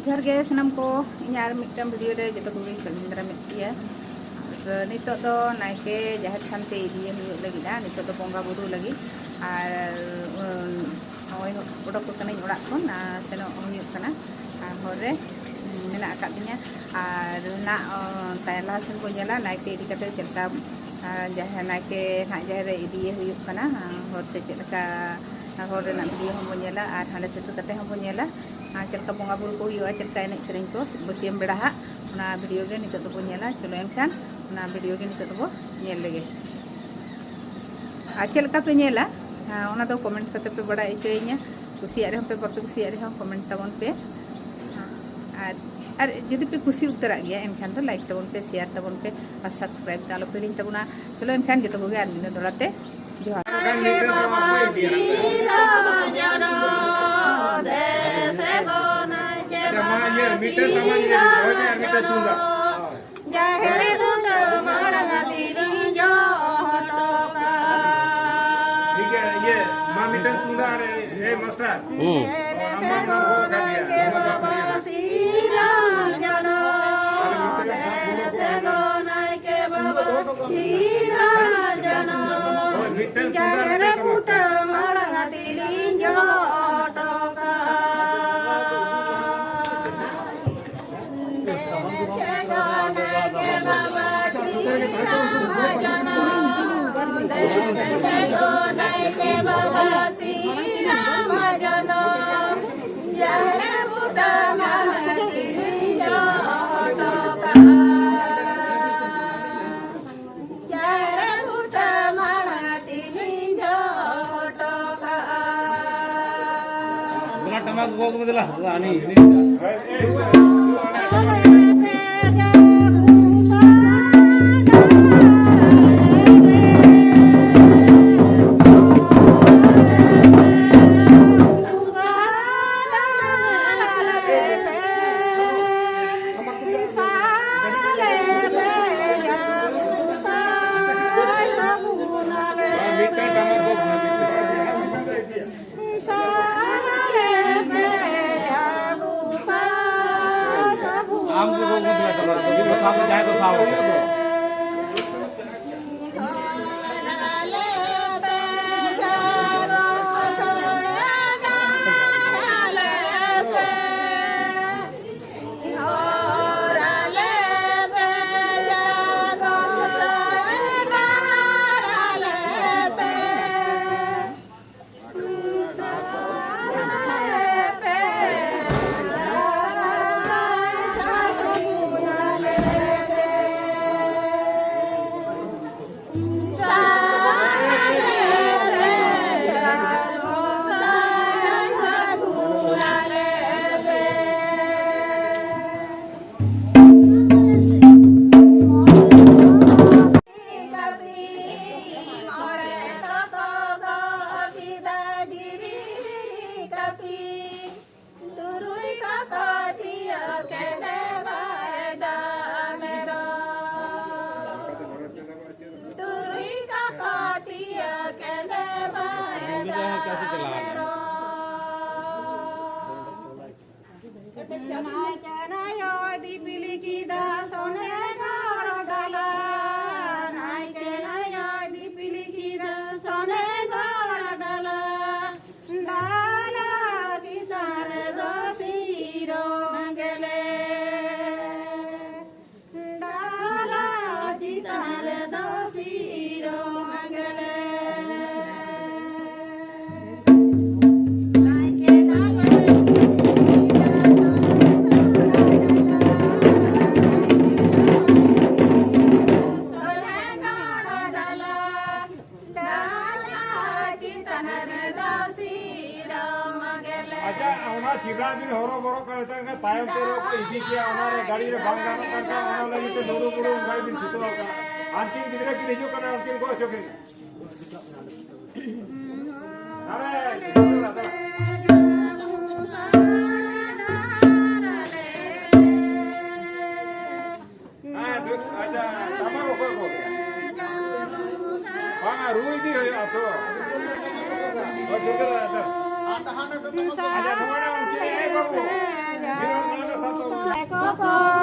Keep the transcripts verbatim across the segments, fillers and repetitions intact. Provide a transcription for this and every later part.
ᱡᱚᱦᱟᱨ ᱜᱮ ᱥᱟᱱᱟᱢ ᱠᱚ, ᱤᱧᱟᱹᱜ ᱟᱨ ᱢᱤᱫᱴᱟᱝ ᱵᱷᱤᱰᱤᱭᱳ ᱨᱮ ᱡᱚᱛᱚ ᱠᱚᱜᱮᱧ ᱥᱟᱹᱜᱩᱱ ᱫᱟᱨᱟᱢᱮᱫ ᱯᱮᱭᱟ᱾ ᱟᱨ ᱱᱤᱛᱚᱜ ᱫᱚ ᱱᱟᱭᱠᱮ ᱡᱟᱦᱮᱨ ᱛᱷᱟᱱ ᱛᱮ ᱤᱫᱤᱭᱮ ᱦᱩᱭᱩᱜ ᱞᱟᱹᱜᱤᱫᱼᱟ᱾ ᱱᱤᱛᱚᱜ ᱫᱚ ᱵᱚᱸᱜᱟ ᱵᱩᱨᱩ ᱞᱟᱹᱜᱤᱫ, ᱟᱨ ᱩᱸ, ᱱᱚᱜᱼᱚᱭ ᱚᱰᱚᱠ ᱟᱠᱟᱱᱟᱹᱧ ᱚᱲᱟᱜ ᱠᱷᱚᱱ, ᱟᱨ ᱥᱮᱱᱚᱜ ᱦᱩᱭᱩᱜ ᱠᱟᱱᱟ᱾ ᱟᱨ ᱦᱚᱨ ᱨᱮ ᱢᱮᱱᱟᱜ ᱟᱠᱟᱫ ᱞᱤᱧᱟ᱾ ᱟᱨ ᱱᱟᱜ, ᱚ, ᱛᱟᱭ-, ᱞᱟᱦᱟ ᱥᱮᱱ ᱵᱚᱱ ᱧᱮᱞᱟ, ᱱᱟᱭᱠᱮ ᱤᱫᱤ ᱠᱟᱛᱮ ᱪᱮᱫ ᱞᱮᱠᱟ, ᱟᱨ ᱡᱟᱦᱮᱨ ᱱᱟᱭᱠᱮ ᱱᱟᱜ ᱡᱟᱦᱮᱨ ᱨᱮ ᱤᱫᱤᱭᱮ ᱦᱩᱭᱩᱜ ᱠᱟᱱᱟ᱾ ᱦᱚᱨ ᱛᱮ ᱪᱮᱫ ᱞᱮᱠᱟ, ᱦᱚᱨ ᱨᱮᱱᱟᱜ ᱵᱷᱤᱰᱤᱭᱳ ᱦᱚᱸ ᱵᱚᱱ ᱧᱮᱞᱟ, ᱟᱨ ᱦᱟᱸᱰᱮ ᱥᱮᱴᱮᱨ ᱠᱟᱛᱮ ᱦᱚᱸ ᱵᱚᱱ ᱧᱮᱞᱟ᱾ ᱟᱨ ᱪᱮᱫ ᱞᱮᱠᱟ ᱵᱚᱸᱜᱟ ᱵᱩᱨᱩ ᱠᱚ ᱦᱩᱭᱩᱜᱼᱟ, ᱪᱮᱫ ᱞᱮᱠᱟ ᱮᱱᱮᱡ ᱥᱮᱨᱮᱧ ᱠᱚ ᱵᱟᱹᱥᱭᱟᱹᱢ ᱵᱮᱲᱟ ᱦᱟᱸᱜ, ᱚᱱᱟ ᱵᱷᱤᱰᱤᱭᱳ ᱜᱮ ᱱᱤᱛᱚᱜ ᱫᱚᱵᱚᱱ ᱧᱮᱞᱟ᱾ ᱪᱚᱞᱚ ᱮᱱᱠᱷᱟᱱ ᱚᱱᱟ ᱵᱷᱤᱰᱤᱭᱳ ᱜᱮ ᱱᱤᱛᱚᱜ ᱫᱚᱵᱚ ᱧᱮᱞ ᱞᱮᱜᱮ᱾ ᱟᱨ ᱪᱮᱫ ᱞᱮᱠᱟ ᱯᱮ ᱧᱮᱞᱟ, ᱦᱮᱸ, ᱚᱱᱟ ᱫᱚ ᱠᱚᱢᱮᱱᱴ ᱠᱟᱛᱮ ᱯᱮ ᱵᱟᱲᱟᱭ ᱦᱚᱪᱚᱭᱤᱧᱟ᱾ ᱠᱩᱥᱤᱭᱟᱜ ᱨᱮᱦᱚᱸ ᱯᱮ, ᱵᱟᱯᱮ ᱠᱩᱥᱤᱭᱟᱜ ᱨᱮᱦᱚᱸ ᱠᱚᱢᱮᱱᱴ ᱛᱟᱵᱚᱱ ᱯᱮ᱾ ᱟᱨ, ᱟᱨ ᱡᱩᱫᱤ ᱯᱮ ᱠᱩᱥᱤ ᱩᱛᱟᱹᱨᱟᱜ ᱜᱮᱭᱟ, ᱮᱱᱠᱷᱟᱱ ᱫᱚ ᱞᱟᱭᱤᱠ ᱛᱟᱵᱚᱱ ᱯᱮ, ᱥᱮᱭᱟᱨ ᱛᱟᱵᱚᱱ ᱯᱮ, ᱟᱨ ᱥᱟᱵᱥᱠᱨᱟᱭᱤᱵ ᱫᱚ ᱟᱞᱚ ᱯᱮ ᱦᱤᱲᱤᱧ ᱛᱟᱵᱚᱱᱟ᱾ ᱪᱚᱞᱚ ᱮᱱᱠᱷᱟᱱ ᱡᱚᱛᱚ ᱠᱚᱜᱮ ᱟᱨ ᱢᱤᱫ ᱫᱷᱟᱣ ᱫᱚᱦᱲᱟ ᱛᱮ ᱡᱚᱦᱟᱨ᱾ ᱟᱪᱪᱷᱟ, ᱢᱟ ᱤᱭᱟᱹ ᱢᱤᱫᱴᱮᱱ ᱴᱟᱢᱟᱠ ᱤᱭᱟᱹ ᱨᱚᱦᱚᱭ ᱢᱮ ᱟᱨ ᱢᱤᱫᱴᱮᱱ ᱛᱩᱢᱫᱟᱜ᱾ ᱡᱟᱦᱮᱨ ᱵᱩᱴᱟᱹ ᱢᱟᱲᱟᱝ ᱛᱤᱨᱤᱧ ᱡᱚᱦᱚᱴᱚ ᱠᱟᱜ᱾ ᱴᱷᱤᱠ ᱜᱮᱭᱟ, ᱤᱭᱟᱹ, ᱢᱟ ᱢᱤᱫᱴᱟᱝ ᱛᱩᱢᱫᱟᱜ ᱟᱨ, ᱮ, ᱢᱟᱥᱴᱟᱨ᱾ ᱦᱩᱸ᱾ ᱟᱢ ᱢᱟ ᱚᱱᱟ ᱠᱚ ᱠᱟᱱ ᱜᱮᱭᱟ᱾ ᱵᱟᱵᱟ ᱥᱤᱨᱟ ᱡᱚᱱᱚ᱾ ᱟᱨ ᱢᱤᱫᱴᱟᱝ ᱥᱟᱵ ᱵᱚᱞᱚ ᱠᱚᱜᱼᱟ᱾ ᱫᱮᱥᱮ ᱫᱚ ᱱᱟᱭᱠᱮ ᱵᱟᱵᱟ ᱥᱤᱨᱟ ᱡᱚᱱᱚ᱾ ᱦᱳᱭ, ᱢᱤᱫᱴᱟᱝ ᱛᱩᱢᱫᱟᱜ, ᱡᱟᱦᱮᱨ ᱢᱤᱫᱴᱟᱝ ᱴᱟᱢᱟᱠ᱾ ᱵᱩᱴᱟᱹ ᱢᱟᱲᱟᱝ ᱛᱤᱨᱤᱧ ᱡᱚᱦᱚᱴᱚ ᱠᱟᱜ᱾ ᱡᱟᱦᱮᱨ ᱵᱩᱴᱟᱹ ᱢᱟᱲᱟᱝ ᱛᱤᱞᱤᱧ ᱡᱚᱦᱚᱴᱚ ᱠᱟᱜᱼᱟ᱾ ᱫᱮᱞᱟ, ᱴᱟᱢᱟᱠ ᱜᱚᱜ ᱢᱮ, ᱫᱮᱞᱟ᱾ ᱫᱮᱞᱟ, ᱦᱟᱹᱱᱤ, ᱦᱟᱹᱱᱤ᱾ ᱟᱢ ᱠᱚ ᱜᱚᱜᱚ ᱫᱩᱞᱟᱹᱲ ᱛᱟᱵᱚᱱᱟ, ᱜᱚᱜᱚ ᱥᱟᱶᱛᱮ ᱡᱟᱦᱟᱸᱭ ᱠᱚ ᱥᱟᱶ ᱠᱚ᱾ ᱛᱩᱨᱩᱭ ᱠᱚᱠᱚ ᱛᱤᱭᱳᱜ ᱠᱮᱫ ᱵᱟᱭᱫᱟ ᱢᱮᱨᱚᱢ᱾ ᱛᱩᱨᱩᱭ ᱠᱚᱠᱚ ᱛᱤᱭᱳᱜ ᱠᱮᱫ ᱵᱟᱭᱫᱟ ᱢᱮᱨᱚᱢ᱾ ᱱᱟᱭᱠᱮ ᱱᱟᱭᱚᱭ ᱫᱤᱯᱤᱞ ᱠᱮᱫᱟ ᱥᱚᱱᱮ ᱜᱚᱲ ᱰᱟᱞᱟ᱾ ᱱᱟᱭᱠᱮ ᱱᱟᱭᱚᱭ ᱫᱤᱯᱤᱞ ᱠᱮᱫᱟ ᱥᱚᱱᱮ ᱜᱚᱲ ᱰᱟᱞᱟ᱾ ᱰᱟᱞᱟ ᱪᱮᱛᱟᱱ ᱨᱮᱫᱚ ᱥᱤᱨᱚᱢ ᱜᱮᱞᱮ᱾ ᱰᱟᱞᱟ ᱪᱮᱛᱟᱱ ᱨᱮᱫᱚ ᱥᱤᱨᱚᱢ ᱜᱮᱞᱮ᱾ ᱱᱟᱭᱠᱮ ᱱᱟᱭᱚᱭ ᱥᱚᱱᱮ ᱜᱚᱲ ᱰᱟᱞᱟ᱾ ᱰᱟᱞᱟ ᱪᱮᱛᱟᱱ ᱨᱮᱫᱚ ᱥᱤᱨᱚᱢ ᱜᱮᱞᱮ᱾ ᱟᱪᱪᱷᱟ, ᱚᱱᱟ ᱪᱮᱫᱟᱜ ᱵᱤᱱ ᱦᱚᱨᱚᱵᱚᱨᱚᱜ ᱠᱟᱱᱟ? ᱢᱤᱫᱴᱟᱝ ᱛᱟᱭᱚᱢ ᱛᱮ ᱨᱮᱦᱚᱸ ᱠᱚ ᱤᱫᱤ ᱠᱮᱭᱟ, ᱚᱱᱟ ᱨᱮ ᱜᱟᱹᱰᱤ ᱨᱮ ᱵᱟᱝ ᱜᱟᱱᱚᱜ ᱠᱟᱱ ᱠᱷᱟᱱ, ᱚᱱᱟ ᱞᱟᱹᱜᱤᱫ ᱛᱮ ᱞᱩᱲᱩ ᱵᱩᱲᱩ ᱚᱱᱠᱟ ᱵᱤᱱ ᱪᱷᱩᱴᱟᱹᱣ ᱟᱠᱟᱱᱟ᱾ ᱟᱨ ᱠᱤᱱ ᱜᱤᱫᱽᱨᱟᱹ ᱠᱤᱱ ᱦᱤᱡᱩᱜ ᱠᱟᱱᱟ, ᱩᱱᱠᱤᱱ ᱜᱚᱜ ᱦᱚᱪᱚ ᱠᱤᱱ᱾ ᱟᱨᱮ, ᱫᱟᱫᱟ᱾ ᱦᱮᱸ, ᱫᱩ-, ᱟᱪᱪᱷᱟ, ᱴᱟᱢᱟᱠ ᱚᱠᱚᱭ ᱠᱚ? ᱵᱟᱝᱟ, ᱨᱩ ᱤᱫᱤ ᱦᱩᱭᱩᱜᱼᱟ ᱛᱚ᱾ ᱦᱳᱭ, ᱴᱷᱤᱠ ᱜᱮᱭᱟ, ᱟᱪᱪᱷᱟ᱾ ᱟᱪᱪᱷᱟ, ᱱᱚᱣᱟ ᱨᱮ ᱩᱱᱠᱤᱱ, ᱮ ᱵᱟᱹᱵᱩ, ᱱᱚᱣᱟ ᱨᱮ ᱥᱟᱵ ᱛᱟᱵᱚᱱ ᱢᱮ᱾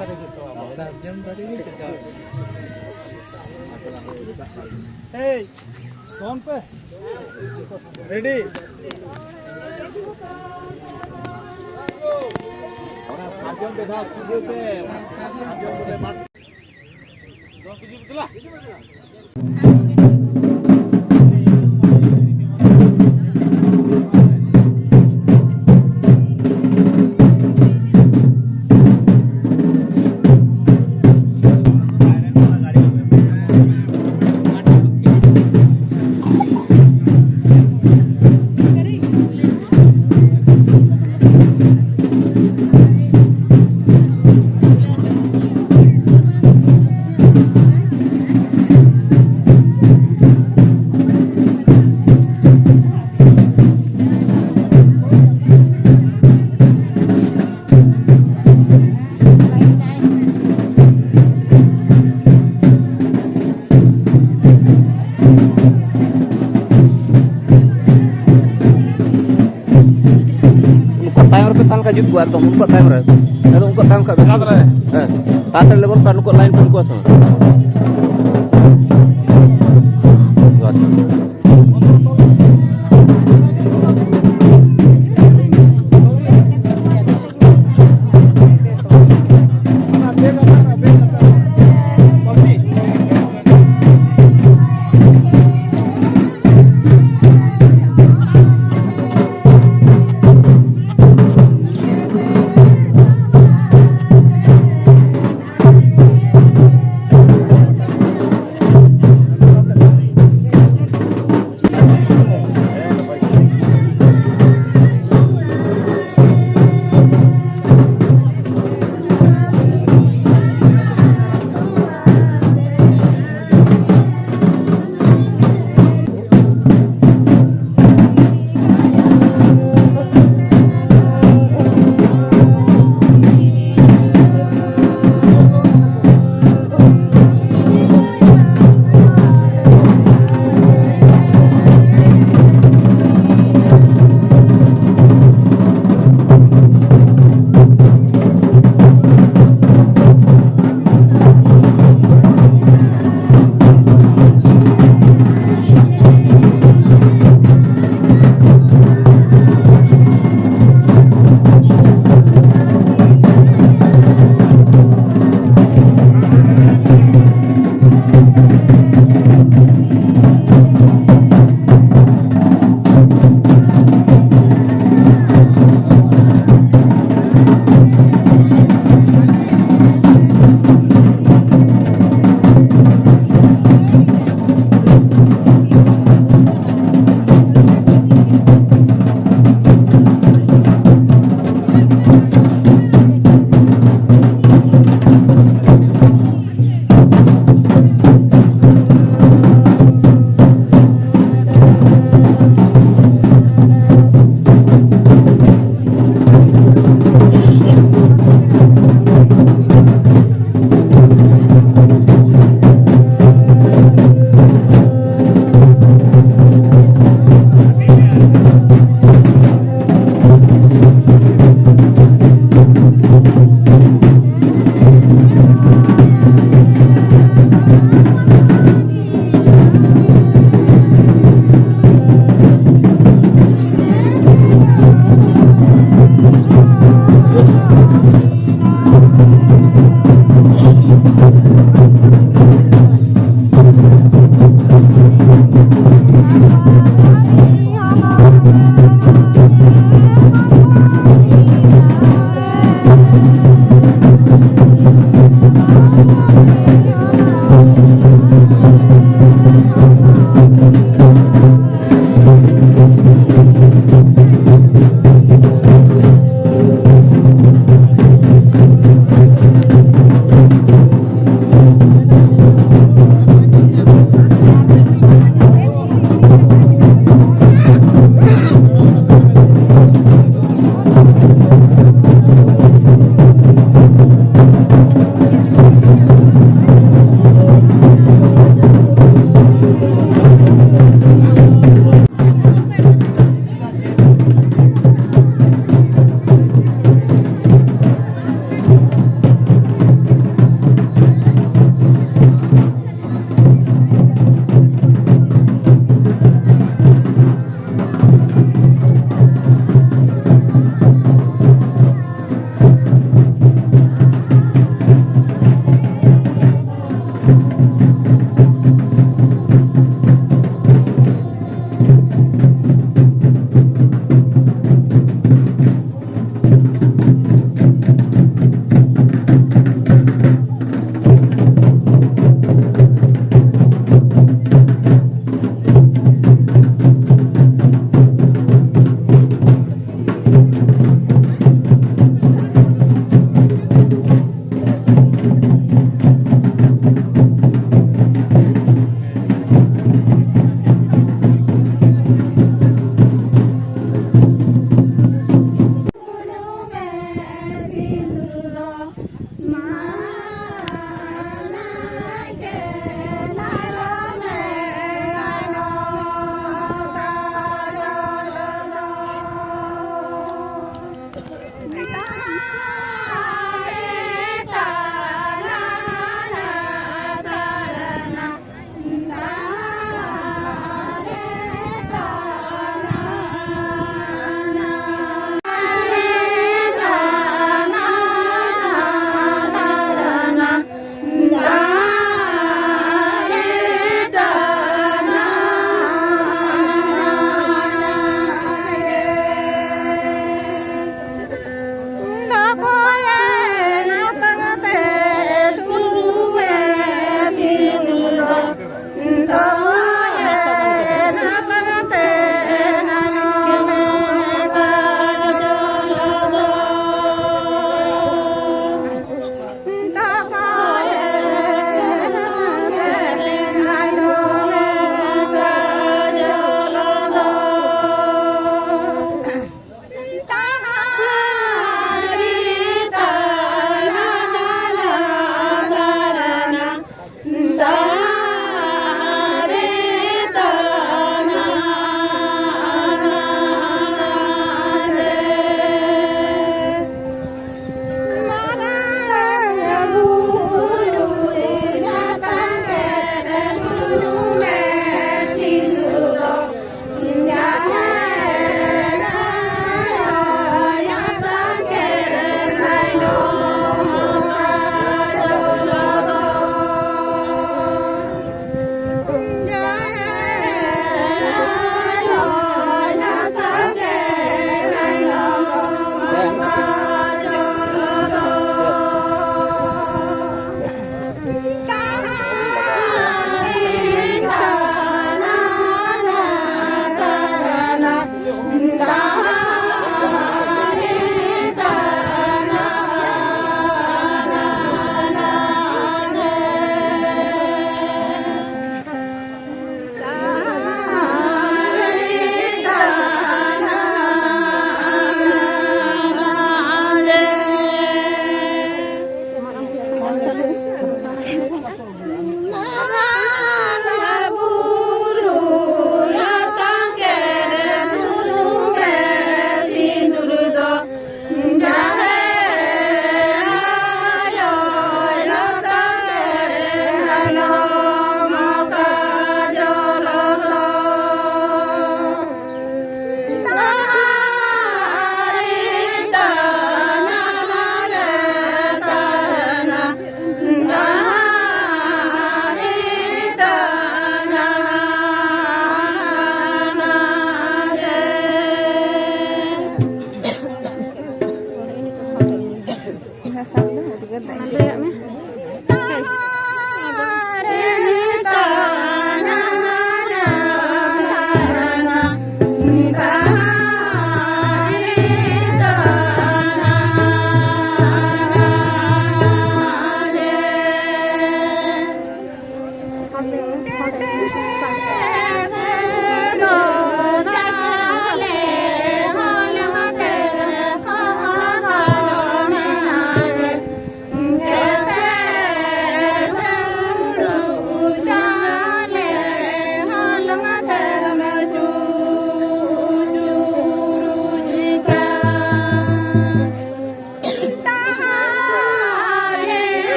ᱥᱟᱨᱡᱚᱢ ᱫᱟᱨᱮ ᱜᱮ ᱠᱟᱪᱟ᱾ ᱮᱭ, ᱫᱚᱱ ᱯᱮ᱾ ᱨᱮᱰᱤ᱾ ᱚᱱᱟ ᱥᱟᱨᱡᱚᱢ ᱵᱮᱫᱷᱟ ᱯᱩᱡᱟᱹ ᱯᱮ, ᱚᱱᱟ ᱥᱟᱨᱡᱚᱢ ᱵᱮᱫᱷᱟ ᱢᱟᱜ᱾ ᱩᱱᱠᱩᱣᱟᱜ ᱛᱟᱭᱚᱢ ᱨᱮᱯᱮ ᱛᱟᱦᱮᱸ ᱞᱮᱱᱠᱷᱟᱱ ᱡᱩᱛ ᱠᱚᱜᱼᱟ, ᱮᱠᱫᱚᱢ ᱩᱱᱠᱩᱣᱟᱜ ᱛᱟᱭᱚᱢ ᱨᱮ, ᱮᱠᱫᱚᱢ ᱩᱱᱠᱩᱣᱟᱜ ᱛᱟᱭᱚᱢ ᱠᱷᱟᱱ ᱵᱮᱥ ᱦᱮᱸ, ᱛᱟᱲᱟᱛᱟᱲᱤ ᱞᱮᱵᱚᱱ ᱛᱟᱨ ᱱᱩᱠᱩᱣᱟᱜ ᱞᱟᱭᱤᱱ ᱠᱚ ᱱᱩᱠᱩᱣᱟᱜ ᱥᱚᱸᱜᱮ᱾ ᱡᱚᱦᱟᱨ᱾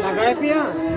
ᱞᱟᱜᱟᱭ ᱯᱮᱭᱟ᱾